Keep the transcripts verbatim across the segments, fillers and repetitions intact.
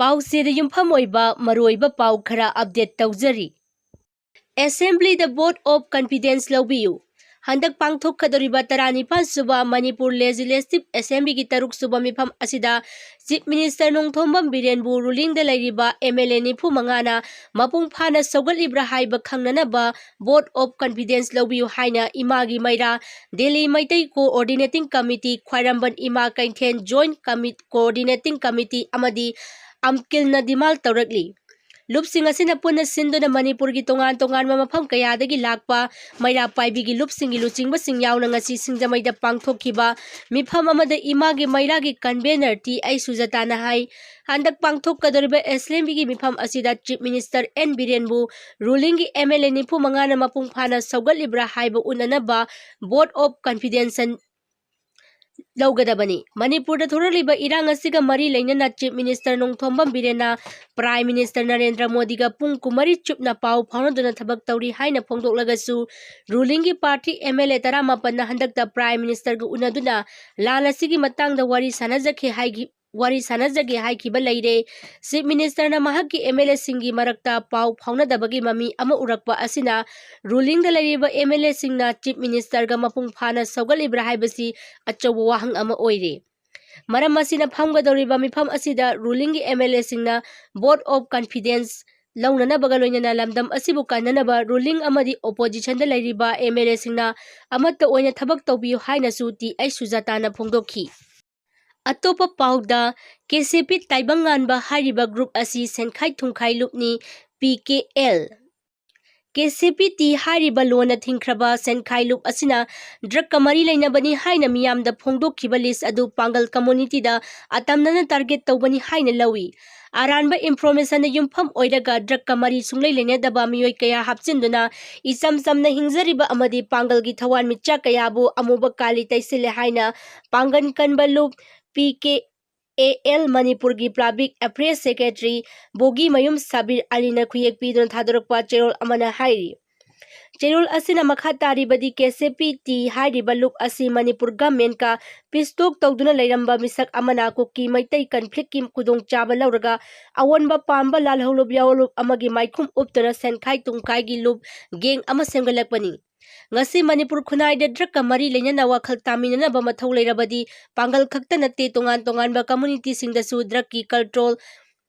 ꯄꯥꯎꯆꯦꯗ ꯌꯨꯝꯐꯝ ꯑꯣꯏꯕ ꯃꯔꯨꯑꯣꯏꯕ ꯄꯥꯎ ꯈꯔ update ꯇꯧꯖꯔꯤ꯫ Assemblyꯗ vote of confidence ꯂꯧꯕꯤꯌꯨ꯫ ꯍꯟꯗꯛ ꯄꯥꯡꯊꯣꯛꯀꯗꯧꯔꯤꯕ ꯇꯔꯥꯅꯤꯄꯥꯟ ꯁꯨꯕ ꯃꯅꯤꯄꯨꯔ Legislative Assemblyꯒꯤ ꯇꯔꯨꯛ ꯁꯨꯕ ꯃꯤꯐꯝ ꯑꯁꯤꯗ Chief Minister ꯅꯣꯡꯊꯣꯝꯕꯝ ꯕꯤꯔꯦꯟꯕꯨ rulingꯗ ꯂꯩꯔꯤꯕ MLA ꯅꯤꯐꯨ ꯃꯉꯥꯅ ꯃꯄꯨꯡ ꯐꯥꯅ ꯁꯧꯒꯠꯂꯤꯕ꯭ꯔꯥ ꯍꯥꯏꯕ ꯈꯪꯅꯅꯕ vote of confidence ꯂꯧꯕꯤꯌꯨ ꯍꯥꯏꯅ ꯏꯃꯥꯒꯤ ꯃꯩꯔꯥ, ꯗꯦꯜꯂꯤ ꯃꯩꯇꯩ Coordinating Committee, ꯈ꯭ꯋꯥꯏꯔꯝꯕꯟ ꯏꯃꯥ ꯀꯩꯊꯦꯜ Joint Commit-, Coordinating Committee ꯑꯃꯗꯤ ꯑꯝꯀꯤꯜꯅ demand ꯇꯧꯔꯛꯂꯤ꯫ ꯂꯨꯞꯁꯤꯡ ꯑꯁꯤꯅ ꯄꯨꯟꯅ ꯁꯤꯟꯗꯨꯅ ꯃꯅꯤꯄꯨꯔꯒꯤ ꯇꯣꯉꯥꯟ ꯇꯣꯉꯥꯟꯕ ꯃꯐꯝ ꯀꯌꯥꯗꯒꯤ ꯂꯥꯛꯄ ꯃꯩꯔꯥ ꯄꯥꯏꯕꯤꯒꯤ ꯂꯨꯞꯁꯤꯡꯒꯤ ꯂꯨꯆꯤꯡꯕꯁꯤꯡ ꯌꯥꯎꯅ ꯉꯁꯤ ꯁꯤꯡꯖꯃꯩꯗ ꯄꯥꯡꯊꯣꯛꯈꯤꯕ ꯃꯤꯐꯝ ꯑꯃꯗ ꯏꯃꯥꯒꯤ ꯃꯩꯔꯥꯒꯤ convener ꯇꯤ ꯑꯩꯆ ꯁꯨꯖꯥꯇꯥꯅ ꯍꯥꯏ, ꯍꯟꯗꯛ ꯄꯥꯡꯊꯣꯛꯀꯗꯧꯔꯤꯕ Assemblyꯒꯤ ꯃꯤꯐꯝ ꯑꯁꯤꯗ Chief Minister ꯑꯦꯟ ꯕꯤꯔꯦꯟꯕꯨ rulingꯒꯤ MLA ꯅꯤꯐꯨ ꯃꯉꯥꯅ ꯃꯄꯨꯡ ꯐꯥꯅ ꯁꯧꯒꯠꯂꯤꯕ꯭ꯔꯥ ꯍꯥꯏꯕ ꯎꯅꯅꯕ vote of confidence ꯂꯧꯒꯗꯕꯅꯤ꯫ ꯃꯅꯤꯄꯨꯔꯗ ꯊꯣꯔꯛꯂꯤꯕ ꯏꯔꯥꯡ ꯑꯁꯤꯒ ꯃꯔꯤ ꯂꯩꯅꯅ Chief Minister Nongthombam ꯕꯤꯔꯦꯟꯅ Prime Minister Narendra ꯃꯣꯗꯤꯒ ꯄꯨꯡ ꯀꯨꯟꯃꯔꯤ ꯆꯨꯞꯅ ꯄꯥꯎ ꯐꯥꯎꯅꯗꯨꯅ ꯊꯕꯛ ꯇꯧꯔꯤ ꯍꯥꯏꯅ ꯐꯣꯡꯗꯣꯛꯂꯒꯁꯨ, rulingꯒꯤ party MLA ꯇꯔꯥꯃꯥꯄꯟꯅ ꯍꯟꯗꯛꯇ Prime Ministerꯒ ꯎꯅꯗꯨꯅ ꯂꯥꯟ ꯑꯁꯤꯒꯤ ꯃꯇꯥꯡꯗ ꯋꯥꯔꯤ ꯁꯥꯟꯅꯖꯈꯤ ꯍꯥꯏꯈꯤ-, ꯋꯥꯔꯤ ꯁꯥꯟꯅꯖꯒꯦ ꯍꯥꯏꯈꯤꯕ ꯂꯩꯔꯦ꯫ Chief Ministerꯅ ꯃꯍꯥꯛꯀꯤ MLAꯁꯤꯡꯒꯤ ꯃꯔꯛꯇ ꯄꯥꯎ ꯐꯥꯎꯅꯗꯕꯒꯤ ꯃꯃꯤ ꯑꯃ ꯎꯔꯛꯄ ꯑꯁꯤꯅ rulingꯗ ꯂꯩꯔꯤꯕ MLAꯁꯤꯡꯅ Chief Ministerꯒ ꯃꯄꯨꯡ ꯐꯥꯅ ꯁꯧꯒꯠꯂꯤꯕ꯭ꯔꯥ ꯍꯥꯏꯕꯁꯤ ꯑꯆꯧꯕ ꯋꯥꯍꯪ ꯑꯃ ꯑꯣꯏꯔꯦ꯫ ꯃꯔꯝ ꯑꯁꯤꯅ ꯐꯝꯒꯗꯧꯔꯤꯕ ꯃꯤꯐꯝ ꯑꯁꯤꯗ rulingꯒꯤ MLAꯁꯤꯡꯅ vote of confidence ꯂꯧꯅꯅꯕꯒ ꯂꯣꯏꯅꯅ ꯂꯝꯗꯝ ꯑꯁꯤꯕꯨ ꯀꯟꯅꯅꯕ ruling ꯑꯃꯗꯤ oppositionꯗ ꯂꯩꯔꯤꯕ MLAꯁꯤꯡꯅ ꯑꯃꯠꯇ ꯑꯣꯏꯅ ꯊꯕꯛ ꯇꯧꯕꯤꯌꯨ ꯍꯥꯏꯅꯁꯨ ꯇꯤ ꯑꯩꯆ ꯁꯨꯖꯥꯇꯥꯅ ꯐꯣꯡꯗꯣꯛꯈꯤ꯫ ꯑꯇꯣꯞꯄ ꯄꯥꯎꯗ, ꯀꯦ ꯁꯤ ꯄꯤ ꯇꯥꯏꯕꯪꯉꯥꯟꯕ ꯍꯥꯏꯔꯤꯕ group ꯑꯁꯤ ꯁꯦꯟꯈꯥꯏ ꯊꯨꯝꯈꯥꯏ ꯂꯨꯞꯅꯤ, P K L. K C P T ꯍꯥꯏꯔꯤꯕ ꯂꯣꯟꯅ ꯊꯤꯡꯈ꯭ꯔꯕ ꯁꯦꯟꯈꯥꯏ ꯂꯨꯞ ꯑꯁꯤꯅ drugꯀ ꯃꯔꯤ ꯂꯩꯅꯕꯅꯤ ꯍꯥꯏꯅ ꯃꯤꯌꯥꯝꯗ ꯐꯣꯡꯗꯣꯛꯈꯤꯕ list ꯑꯗꯨ ꯄꯥꯡꯒꯜ communityꯗ ꯑꯇꯝꯅꯅ target ꯇꯧꯕꯅꯤ ꯍꯥꯏꯅ ꯂꯧꯏ꯫ ꯑꯔꯥꯟꯕ informationꯅ ꯌꯨꯝꯐꯝ ꯑꯣꯏꯔꯒ drugꯀ ꯃꯔꯤ ꯁꯨꯡꯂꯩ ꯂꯩꯅꯗꯕ ꯃꯤꯑꯣꯏ ꯀꯌꯥ ꯍꯥꯞꯆꯤꯟꯗꯨꯅ ꯏꯆꯝ ꯆꯝꯅ ꯍꯤꯡꯖꯔꯤꯕ ꯑꯃꯗꯤ ꯄꯥꯡꯒꯜꯒꯤ ꯊꯋꯥꯟꯃꯤꯆꯥꯛ ꯀꯌꯥꯕꯨ ꯑꯃꯨꯕ ꯀꯥꯂꯤ ꯇꯩꯁꯤꯜꯂꯦ ꯍꯥꯏꯅ ꯄꯥꯡꯒꯜ ꯀꯟꯕ ꯂꯨꯞ ꯄꯤ ꯀꯦ ꯑꯦ ꯑꯦꯜ ꯃꯅꯤꯄꯨꯔꯒꯤ Public Affairs Secretary ꯕꯣꯒꯤꯃꯌꯨꯝ ꯁꯕꯤꯔ ꯑꯂꯤꯅ ꯈꯨꯌꯦꯛ ꯄꯤꯗꯨꯅ ꯊꯥꯗꯣꯔꯛꯄ ꯆꯦꯔꯣꯜ ꯑꯃꯅ ꯍꯥꯏꯔꯤ꯫ ꯆꯦꯔꯣꯜ ꯑꯁꯤꯅ ꯃꯈꯥ ꯇꯥꯔꯤꯕꯗꯤ, ꯀꯦ ꯁꯦ ꯄꯤ ꯇꯤ ꯍꯥꯏꯔꯤꯕ ꯂꯨꯞ ꯑꯁꯤ ꯃꯅꯤꯄꯨꯔ ꯒꯚꯔꯟꯃꯦꯟꯠꯀ peace talk ꯇꯧꯗꯨꯅ ꯂꯩꯔꯝꯕ ꯃꯤꯁꯛ ꯑꯃꯅ ꯀꯨꯀꯤ ꯃꯩꯇꯩ conflict ꯀꯤ ꯈꯨꯗꯣꯡꯆꯥꯕ ꯂꯧꯔꯒ ꯑꯑꯣꯟꯕ ꯄꯥꯝꯕ ꯂꯥꯜꯍꯧꯂꯨꯞ ꯌꯥꯑꯣꯟꯂꯨꯞ ꯑꯃꯒꯤ ꯃꯥꯏꯈꯨꯝ ꯎꯞꯇꯨꯅ ꯁꯦꯟꯈꯥꯏ ꯇꯨꯝꯈꯥꯏꯒꯤ ꯂꯨꯞ gang ꯑꯃ ꯁꯦꯝꯒꯠꯂꯛꯄꯅꯤ꯫ ꯉꯁꯤ ꯃꯅꯤꯄꯨꯔ ꯈꯨꯟꯅꯥꯏꯗ drug ꯀ ꯃꯔꯤ ꯂꯩꯅꯅ ꯋꯥꯈꯜ ꯇꯥꯃꯤꯟꯅꯅꯕ ꯃꯊꯧ ꯂꯩꯔꯕꯗꯤ ꯄꯥꯡꯒꯜ ꯈꯛꯇ ꯅꯠꯇꯦ, ꯇꯣꯉꯥꯟ ꯇꯣꯉꯥꯟꯕ community ꯁꯤꯡꯗꯁꯨ drug ꯀꯤ control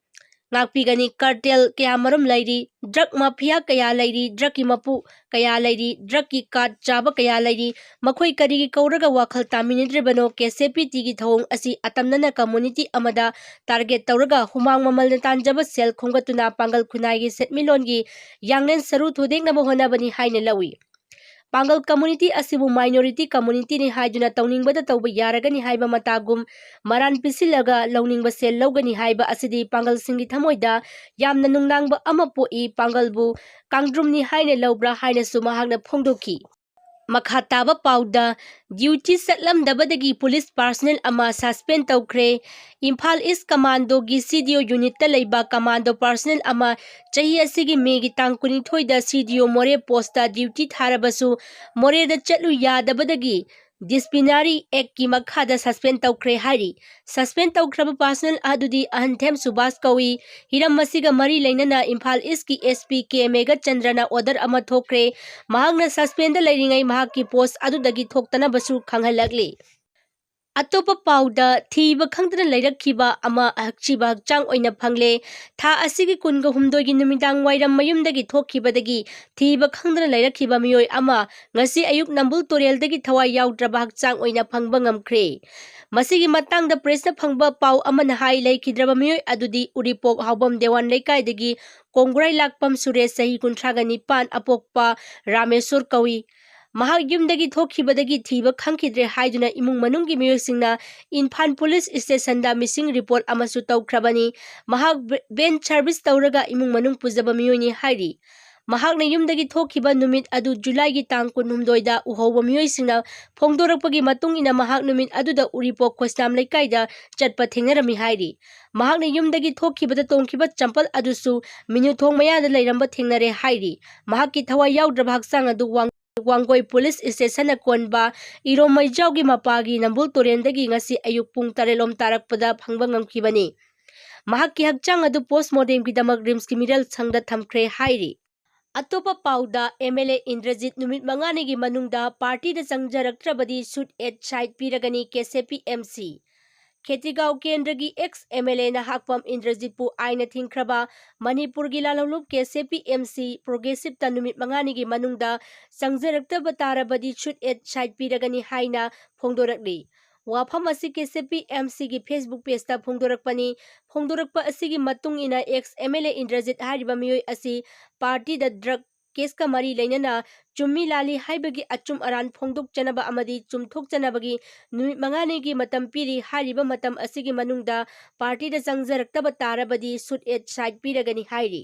ꯉꯥꯛꯄꯤꯒꯅꯤ꯫ Cartel ꯀꯌꯥ ꯃꯔꯨꯝ ꯂꯩꯔꯤ, drug mafia ꯀꯌꯥ ꯂꯩꯔꯤ, drug ꯀꯤ ꯃꯄꯨ ꯀꯌꯥ ꯂꯩꯔꯤ, drug ꯀꯤ card ꯆꯥꯕ ꯀꯌꯥ ꯂꯩꯔꯤ, ꯃꯈꯣꯏ ꯀꯔꯤꯒꯤ ꯀꯧꯔꯒ ꯋꯥꯈꯜ ꯇꯥꯃꯤꯟꯅꯗ꯭ꯔꯤꯕꯅꯣ? ꯀꯦ ꯁꯦ ꯄꯤ ꯇꯤ ꯒꯤ ꯊꯧꯑꯣꯡ ꯑꯁꯤ ꯑꯇꯝꯅꯅ community ꯑꯃꯗ target ꯇꯧꯔꯒ ꯍꯨꯃꯥꯡ ꯃꯃꯜꯅ ꯇꯥꯟꯖꯕ ꯁꯦꯜ ꯈꯣꯝꯒꯠꯇꯨꯅ ꯄꯥꯡꯒꯜ ꯈꯨꯟꯅꯥꯏꯒꯤ ꯁꯦꯟꯃꯤꯠꯂꯣꯟꯒꯤ ꯌꯥꯡꯂꯦꯟ ꯁꯔꯨ ꯊꯨꯗꯦꯛꯅꯕ ꯍꯣꯠꯅꯕꯅꯤ ꯍꯥꯏꯅ ꯂꯧꯏ꯫ ꯄꯥꯡꯒꯜ community ꯑꯁꯤꯕꯨ minority community ꯅꯤ ꯍꯥꯏꯗꯨꯅ ꯇꯧꯅꯤꯡꯕꯗ ꯇꯧꯕ ꯌꯥꯔꯒꯅꯤ ꯍꯥꯏꯕ ꯃꯇꯥꯒꯨꯝ, ꯃꯔꯥꯟ ꯄꯤꯁꯤꯜꯂꯒ ꯂꯧꯅꯤꯡꯕ ꯁꯦꯜ ꯂꯧꯒꯅꯤ ꯍꯥꯏꯕ ꯑꯁꯤꯗꯤ ꯄꯥꯡꯒꯜꯁꯤꯡꯒꯤ ꯊꯃꯣꯏꯗ ꯌꯥꯝꯅ ꯅꯨꯡꯅꯥꯡꯕ ꯑꯃ ꯄꯣꯛꯏ꯫ ꯄꯥꯡꯒꯜꯕꯨ ꯀꯥꯡꯗ꯭ꯔꯨꯝꯅꯤ ꯍꯥꯏꯅ ꯂꯧꯕ꯭ꯔꯥ ꯍꯥꯏꯅꯁꯨ ꯃꯍꯥꯛꯅ ꯐꯣꯡꯗꯣꯛꯈꯤ꯫ ꯃꯈꯥ ꯇꯥꯕ ꯄꯥꯎꯗ, duty ꯆꯠꯂꯝꯗꯕꯗꯒꯤ police personnel ꯑꯃ suspend ꯇꯧꯈ꯭ꯔꯦ꯫ ꯏꯝꯐꯥꯜ East Commando ꯒꯤ C D O unit ꯇ ꯂꯩꯕ commando personnel ꯑꯃ ꯆꯍꯤ ꯑꯁꯤꯒꯤ May ꯒꯤ ꯇꯥꯡ ꯀꯨꯟꯅꯤꯊꯣꯏꯗ C D O ꯃꯣꯔꯦ post ꯇ duty ꯊꯥꯔꯕꯁꯨ, ꯃꯣꯔꯦꯗ ꯆꯠꯂꯨ ꯌꯥꯗꯕꯗꯒꯤ Disciplinary Act ꯀꯤ ꯃꯈꯥꯗ suspend ꯇꯧꯈ꯭ꯔꯦ ꯍꯥꯏꯔꯤ꯫ Suspend ꯇꯧꯈ꯭ꯔꯕ personnel ꯑꯗꯨꯗꯤ ꯑꯍꯟꯊꯦꯝ ꯁꯨꯕꯥꯁ ꯀꯧꯏ꯫ ꯍꯤꯔꯝ ꯑꯁꯤꯒ ꯃꯔꯤ ꯂꯩꯅꯅ ꯏꯝꯐꯥꯜ East ꯀꯤ S P ꯀꯦ ꯃꯦꯘꯆꯟꯗ꯭ꯔꯅ order ꯑꯃ ꯊꯣꯛꯈ꯭ꯔꯦ꯫ ꯃꯍꯥꯛꯅ suspend ꯗ ꯂꯩꯔꯤꯉꯩ ꯃꯍꯥꯛꯀꯤ post ꯑꯗꯨꯗꯒꯤ ꯊꯣꯛꯇꯅꯕꯁꯨ ꯈꯪꯍꯜꯂꯛꯂꯤ꯫ ꯑꯇꯣꯞꯄ ꯄꯥꯎꯗ, ꯊꯤꯕ ꯈꯪꯗꯅ ꯂꯩꯔꯛꯈꯤꯕ ꯑꯃ ꯑꯍꯛꯆꯤꯕ ꯍꯛꯆꯥꯡ ꯑꯣꯏꯅ ꯐꯪꯂꯦ꯫ ꯊꯥ ꯑꯁꯤꯒꯤ ꯀꯨꯟꯒ ꯍꯨꯝꯗꯣꯏꯒꯤ ꯅꯨꯃꯤꯗꯥꯡ ꯋꯥꯏꯔꯝ ꯃꯌꯨꯝꯗꯒꯤ ꯊꯣꯛꯈꯤꯕꯗꯒꯤ ꯊꯤꯕ ꯈꯪꯗꯅ ꯂꯩꯔꯛꯈꯤꯕ ꯃꯤꯑꯣꯏ ꯑꯃ ꯉꯁꯤ ꯑꯌꯨꯛ ꯅꯝꯕꯨꯜ ꯇꯨꯔꯦꯜꯗꯒꯤ ꯊꯋꯥꯏ ꯌꯥꯎꯗ꯭ꯔꯕ ꯍꯛꯆꯥꯡ ꯑꯣꯏꯅ ꯐꯪꯕ ꯉꯝꯈ꯭ꯔꯦ꯫ ꯃꯁꯤꯒꯤ ꯃꯇꯥꯡꯗ press ꯅ ꯐꯪꯕ ꯄꯥꯎ ꯑꯃꯅ ꯍꯥꯏ, ꯂꯩꯈꯤꯗ꯭ꯔꯕ ꯃꯤꯑꯣꯏ ꯑꯗꯨꯗꯤ ꯎꯔꯤꯄꯣꯛ ꯍꯥꯎꯕꯝ ꯗꯦꯋꯥꯟ ꯂꯩꯀꯥꯏꯗꯒꯤ ꯀꯣꯡꯒ꯭ꯔꯥꯏ ꯂꯥꯛꯄꯝ ꯁꯨꯔꯦꯁ, ꯆꯍꯤ ꯀꯨꯟꯊ꯭ꯔꯥꯒ ꯅꯤꯄꯥꯟ, ꯑꯄꯣꯛꯄ ꯔꯥꯃꯦꯁꯣꯔ ꯀꯧꯏ꯫ ꯃꯍꯥꯛ ꯌꯨꯝꯗꯒꯤ ꯊꯣꯛꯈꯤꯕꯗꯒꯤ ꯊꯤꯕ ꯈꯪꯈꯤꯗ꯭ꯔꯦ ꯍꯥꯏꯗꯨꯅ ꯏꯃꯨꯡ ꯃꯅꯨꯡꯒꯤ ꯃꯤꯑꯣꯏꯁꯤꯡꯅ ꯏꯝꯐꯥꯜ police station ꯗ missing report ꯑꯃꯁꯨ ꯇꯧꯈ꯭ꯔꯕꯅꯤ꯫ ꯃꯍꯥꯛ ꯕ-, van service ꯇꯧꯔꯒ ꯏꯃꯨꯡ ꯃꯅꯨꯡ ꯄꯨꯖꯕ ꯃꯤꯑꯣꯏꯅꯤ ꯍꯥꯏꯔꯤ꯫ ꯃꯍꯥꯛꯅ ꯌꯨꯝꯗꯒꯤ ꯊꯣꯛꯈꯤꯕ ꯅꯨꯃꯤꯠ ꯑꯗꯨ ꯖꯨꯂꯥꯏꯒꯤ ꯇꯥꯡ ꯀꯨꯟꯍꯨꯝꯗꯣꯏꯗ ꯎꯍꯧꯕ ꯃꯤꯑꯣꯏꯁꯤꯡꯅ ꯐꯣꯡꯗꯣꯔꯛꯄꯒꯤ ꯃꯇꯨꯡ ꯏꯟꯅ ꯃꯍꯥꯛ ꯅꯨꯃꯤꯠ ꯑꯗꯨꯗ ꯎꯔꯤꯄꯣꯛ ꯈꯣꯏꯁꯅꯥꯝ ꯂꯩꯀꯥꯏꯗ ꯆꯠꯄ ꯊꯦꯡꯅꯔꯝꯃꯤ ꯍꯥꯏꯔꯤ꯫ ꯃꯍꯥꯛꯅ ꯌꯨꯝꯗꯒꯤ ꯊꯣꯛꯈꯤꯕꯗ ꯇꯣꯡꯈꯤꯕ ꯆꯝꯄꯜ ꯑꯗꯨꯁꯨ ꯃꯤꯅꯨꯊꯣꯡ ꯃꯌꯥꯗ ꯂꯩꯔꯝꯕ ꯊꯦꯡꯅꯔꯦ ꯍꯥꯏꯔꯤ꯫ ꯃꯍꯥꯛꯀꯤ ꯊꯋꯥꯏ ꯌꯥꯎꯗ꯭ꯔꯕ ꯍꯛꯆꯥꯡ ꯑꯗꯨ ꯋꯥꯡ-, ꯋꯥꯡꯒꯣꯏ ꯄꯨꯂꯤꯁ ꯁ꯭ꯇꯦꯁꯟꯅ ꯀꯣꯟꯕ ꯏꯔꯣꯝ ꯃꯩꯖꯥꯎꯒꯤ ꯃꯄꯥꯒꯤ ꯅꯝꯕꯨꯜ ꯇꯨꯔꯦꯟꯗꯒꯤ ꯉꯁꯤ ꯑꯌꯨꯛ ꯄꯨꯡ ꯇꯔꯦꯠ ꯂꯣꯝ ꯇꯥꯔꯛꯄꯗ ꯐꯪꯕ ꯉꯝꯈꯤꯕꯅꯤ꯫ ꯃꯍꯥꯛꯀꯤ ꯍꯛꯆꯥꯡ ꯑꯗꯨ ꯄꯣꯁꯃꯣꯔꯇꯦꯝꯒꯤꯗꯃꯛ ꯔꯤꯝꯁꯀꯤ ꯃꯤꯔꯦꯜ ꯁꯪꯗ ꯊꯝꯈ꯭ꯔꯦ ꯍꯥꯏꯔꯤ꯫ ꯑꯇꯣꯞꯄ ꯄꯥꯎꯗ, ꯑꯦꯝ ꯑꯦꯜ ꯑꯦ ꯏꯟꯗ꯭ꯔꯖꯤꯠ ꯅꯨꯃꯤꯠ ꯃꯉꯥꯅꯤꯒꯤ ꯃꯅꯨꯡꯗ ꯄꯥꯔꯇꯤꯗ ꯆꯪꯖꯔꯛꯇ꯭ꯔꯕꯗꯤ ꯁꯨꯠ eight side ꯄꯤꯔꯒꯅꯤ K C P M C. Khetrigao ꯀꯦꯟꯗ꯭ꯔꯒꯤ ꯑꯦꯛꯁ ꯑꯦꯝ ꯑꯦꯜ ꯑꯦ ꯅꯍꯥꯛꯄꯝ ꯏꯟꯗ꯭ꯔꯖꯤꯠꯄꯨ ꯑꯥꯏꯟꯅ ꯊꯤꯡꯈ꯭ꯔꯕ ꯃꯅꯤꯄꯨꯔꯒꯤ ꯂꯥꯜꯍꯧꯂꯨꯞ K C P M C ꯄ꯭ꯔꯣꯒ꯭ꯔꯦꯁꯤꯞꯇ ꯅꯨꯃꯤꯠ ꯃꯉꯥꯅꯤꯒꯤ ꯃꯅꯨꯡꯗ ꯆꯪꯖꯔꯛꯇꯕ ꯇꯥꯔꯕꯗꯤ ꯁꯨꯠ ꯑꯦꯠ ꯁꯥꯏꯠ ꯄꯤꯔꯒꯅꯤ ꯍꯥꯏꯅ ꯐꯣꯡꯗꯣꯔꯛꯂꯤ꯫ ꯋꯥꯐꯝ ꯑꯁꯤ ꯀꯦ ꯁꯤ ꯄꯤ ꯑꯦꯝ ꯁꯤꯒꯤ Facebook pageꯇ ꯐꯣꯡꯗꯣꯔꯛꯄꯅꯤ꯫ ꯐꯣꯡꯗꯣꯔꯛꯄ ꯑꯁꯤꯒꯤ ꯃꯇꯨꯡ ꯏꯟꯅ ꯑꯦꯛꯁ ꯑꯦꯝ ꯑꯦꯜ ꯑꯦ ꯏꯟꯗ꯭ꯔꯖꯤꯠ ꯍꯥꯏꯔꯤꯕ ꯃꯤꯑꯣꯏ ꯑꯁꯤ ꯄꯥꯔꯇꯤꯗ ꯗ꯭ꯔꯒ ꯀꯦꯁꯀ ꯃꯔꯤ ꯂꯩꯅꯅ ꯆꯨꯝꯃꯤ ꯂꯥꯜꯂꯤ ꯍꯥꯏꯕꯒꯤ ꯑꯆꯨꯝ ꯑꯔꯥꯟ ꯐꯣꯡꯗꯣꯛꯆꯅꯕ ꯑꯃꯗꯤ ꯆꯨꯝꯊꯣꯛꯆꯅꯕꯒꯤ ꯅꯨꯃꯤꯠ ꯃꯉꯥꯅꯤꯒꯤ ꯃꯇꯝ ꯄꯤꯔꯤ꯫ ꯍꯥꯏꯔꯤꯕ ꯃꯇꯝ ꯑꯁꯤꯒꯤ ꯃꯅꯨꯡꯗ ꯄꯥꯔꯇꯤꯗ ꯆꯪꯖꯔꯛꯇꯕ ꯇꯥꯔꯕꯗꯤ ꯁꯨꯠ ꯑꯦꯠ ꯁꯥꯏꯠ ꯄꯤꯔꯒꯅꯤ ꯍꯥꯏꯔꯤ꯫